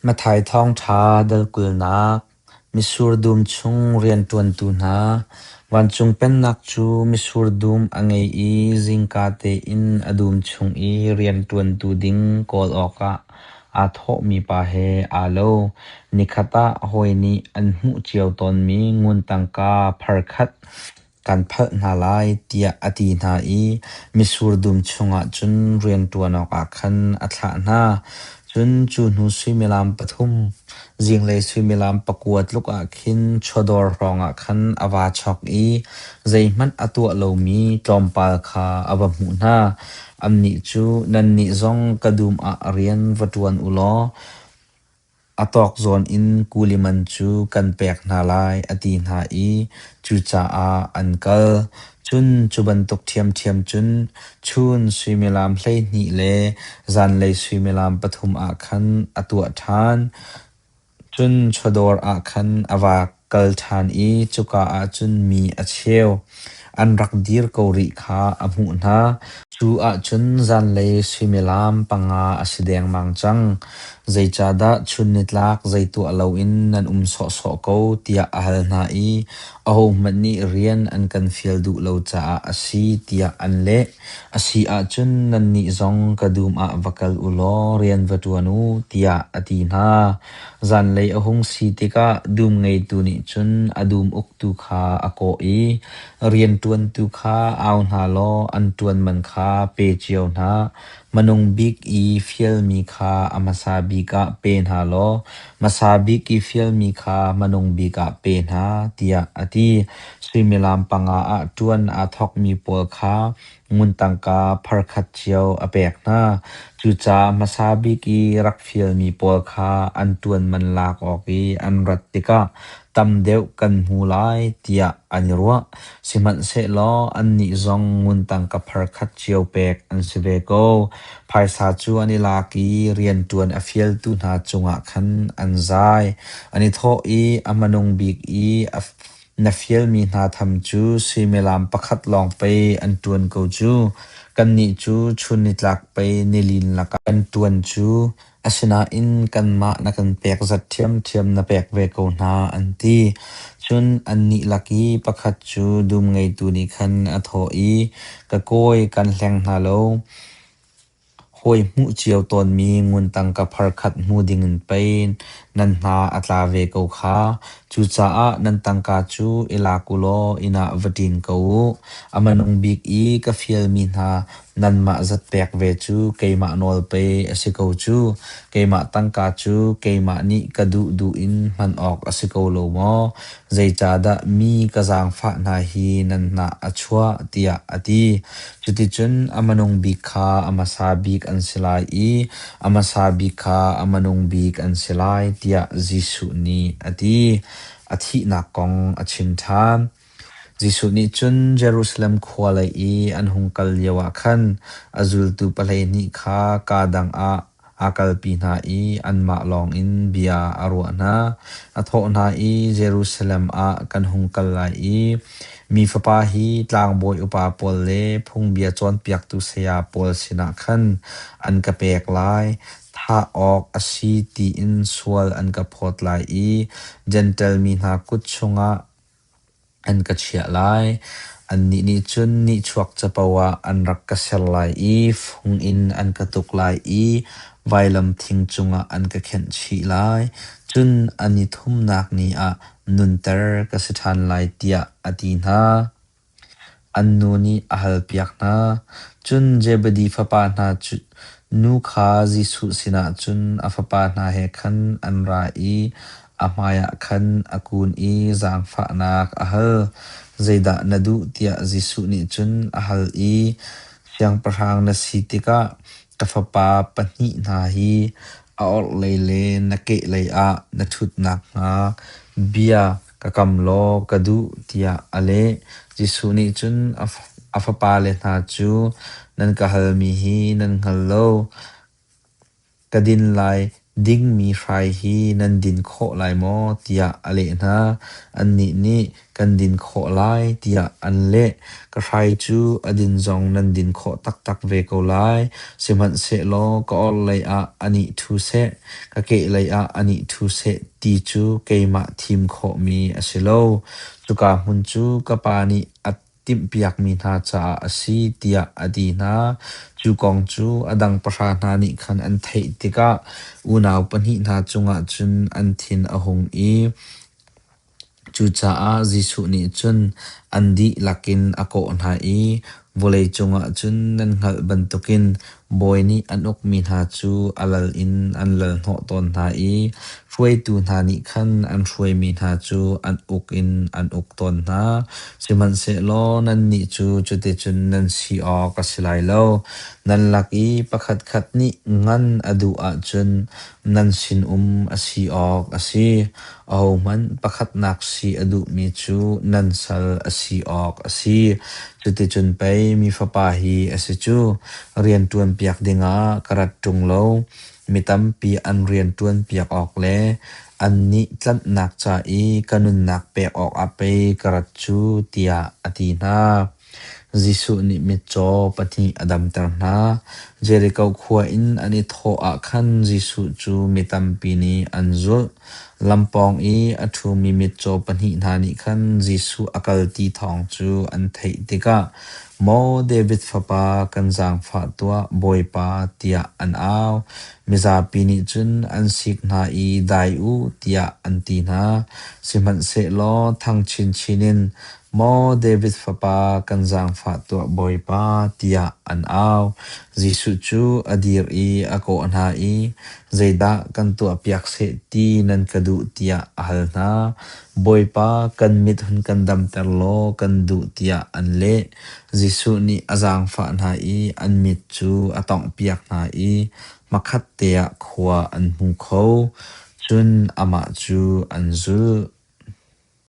Matthai Thawngṭha dal 20nak, Mitsur dum chung rianṭuantu hna. Vancung Pennak cu mitsur dum a ngei i zingka tein a dum chung i rianṭuantu ding kawl awkah aa thawhmi pa he aa lo. Nikhat ah hawi nih an hmuh cio tawnmi ngun tangka phar khat kan phalh hna lai tiah a ti hna i mitsur dum chungah cun rianṭuan awkah khan a thlah hna. Cun cu hnu suimilam pathum, zinglei suimilam pakua tluk ah khin chawdawr hrawngah khan a vaa chawk i zeihmanh a tuah lomi tlawmpal kha a va hmuh hna. Annih cu, “Nannih zong ka dum ah rian va ṭuan u law a tawk zawn in kuli man cu kan pek hna lai,” a ti hna i cucaah an kal. Cun cu bantuk ṭhiamṭhiam cun chun suimilam 12 le zanlei suimilam pathum ah khan a tuah ṭhan. Cun chawdawr ah khan a va kal ṭhan i cuka ah cun mi a cheu an rak dir ko rih kha a hmuh hna. Cu ah cun zanlei suimilam panga a si dengmang cang. Zeicahdah chun nitlak zei tuah loin nan um sawhsawh ko tiah a hal hna i ahohmanh nih rian an kan fial duh lo caah a si tiah an leh. A si ahcun nannih zong ka dum ah va kal u law rian va ṭuan u, tiah a ti hna. Zanlei a hung si tikah dum ngeitu nih cun a dum uktu kha a kawh i rianṭuantu kha au hna law an ṭuan man kha pe cio hna. Hmanung bik i fialmi kha a hmasa bik ah pe hna law hmasa bik i fialmi kha hmanung bik ah pe hna, tiah a ti. Suimilam panga ah ṭuan aa thawkmi pawl kha ngun tangka phar khat cio a pek hna. Cucaah hmasa bik i rak fialmi pawl kha an ṭuan man lak awk i an rat tikah tam deuh kan hmu lai tiah an i ruah. Sihmanhsehlaw annih zong ngun tangka phar khat cio pek an si ve ko. Phaisa cu an i lak i rianṭuan a fialtu hna cungah khan an zai. An i thawh i a hmanung bik i a Na fialmi hna tham cu suimilam pakhat lawng pei an ṭuan ko cu. Kannih cu chun nitlak pei nilin lakah kan ṭuan cu. Asinain kanmah na kan pek zat ṭhiamṭhiam na pek ve ko hna, an ti. Cun annih lak i pakhat cu dum ngeitu nih khan a thawh i, “Ka kawi, kan hleng hna lo. Hawi hmuh cio tawnmi ngun tangka phar khat hmu dingin pei nan hna a tla ve ko kha. Cucaah nan tangka cu i lak u law inn ah va ṭin ko u. A hmanung bik i ka fialmi hna nanmah zat pek ve cu keimah nawl pei a si ko cu. Keimah tangka cu keimah nih ka duhduh in hman awk a si ko lo maw? Zeicahdah mi ka zaangfah hna hi nan hnah a chuah?” tiah a ti. Cuticun a hmanung bik kha a hmasa bik an si lai i a hmasa bik kha a hmanung bik an si lai, tiah Jesuh nih a ti. A thihnak kong a chim ṭhan. Jesuh nih cun Jerusalem khua lei i an hung kal lioah khan a zultu 12 kha kaa dang ah aa kalpi hna i anmah lawngin bia a ruah hna. A thawh hna i Jerusalem ah kan hung kal lai i Mi Fapa hi tlangbawi upa pawl le phungbia cawnpiaktu saya pawl sinah khan an ka pek lai. Thah awk a si tiin sual an ka phawt lai i Jentail mi hna kut chungah an ka chiah lai. Annih nih cun nihchuak capo ah an rak ka ser lai i fung in an ka tuk lai i vailam thing cungah an ka khenh chih lai. Cun a ni thumnak ni ah nunter ka si ṭhan lai, tiah a ti hna. An nu nih a halpiak hna. Cun Zebedi fapa hna cu nu kha Jesuh sinah cun a fapa hna he khan an ra i a hmaiah khan a kun i zaangfahnak a hal. Zeidah na duh tiah Jesuh nih cun a hal i, Siangpahrang na si tikah ka fapa pahnih hna hi a orhlei le na kehlei ah na ṭhut nakhnga bia ka kam law ka duh tiah a leh. Jesuh nih cun a fapale hna cu, Nan ka halmi hi nan hngal lo. Ka din lai dingmi hrai hi nan din khawh lai maw?” tiah a leh hna. Annih nih, “Kan din khawh lai,” tiah an leh. “Ka hrai cu a din zong nan din khawh taktak ve ko lai, sihmanhsehlaw ka orhlei ah anih ṭhu seh, ka kehlei ah anih ṭhu seh ti cu keimah thim khawhmi a si lo. Cuka hmun cu ka Pa nih a timhpiakmi hna caah a si,” tiah a ti hna. Cu kong cu a dang pahra hna nih khan an theih tikah unau pahnih hna cungah cun an thin a hung i cucaah Jesuh nih cun an dihlak in a kawh hna i, “Vawleicung ah cun nan hngalh bantukin bawi nih an ukmi hna cu a lal in an lalhnawh tawn hna i hruaitu hna nih khan an hruaimi hna cu an uk in an uk tawn hna. Sihmanhsehlaw nannih cu cuticun nan si awk a si lai lo. Nan lak i pakhatkhat nih ngan a duh ahcun nan sinum a si awk a si. Ahohmanh pakhatnak si a duhmi cu nan sal a si awk a si. Cuticun pei Mi Fapa hi a si cu. Rian ṭuanpiak dingah ka rat ṭung lo. Mi tampi an rian ṭuanpiak awk le annih tlanhnak ca i ka nunnak pek awkah pei ka rat cu, tiah a ti hna. Jesuh nih mitcaw pahnih a damter hna. Jeriko khua in an i thawh ah khan Jesuh cu mi tampi nih an zulh. Lam pawng i a ṭhumi mitcaw pahnih hna nih khan Jesuh a kal ti thawng cu an theih tikah, “Maw David fapa, kan zaangfah tuah, Bawipa,” tiah an au. Mizapi nih cun an sik hna i, “Dai u,” tiah an ti hna. Sihmanhsehlaw thang chinchin in, “Maw David fapa, kan zaangfah tuah, Bawipa,” tiah an au. Jesuh cu a dir i a kawh hna i, “Zeidah kan tuahpiak seh ti nan ka duh?” tiah a hal hna. “Bawipa, kan mit hun kan damter law kan duh,” tiah an leh. Jesuh nih a zaangfah hna i an mit cu a tawnghpiak hna i hmakhatte ah khua an hmu kho. Cun amah cu an zulh.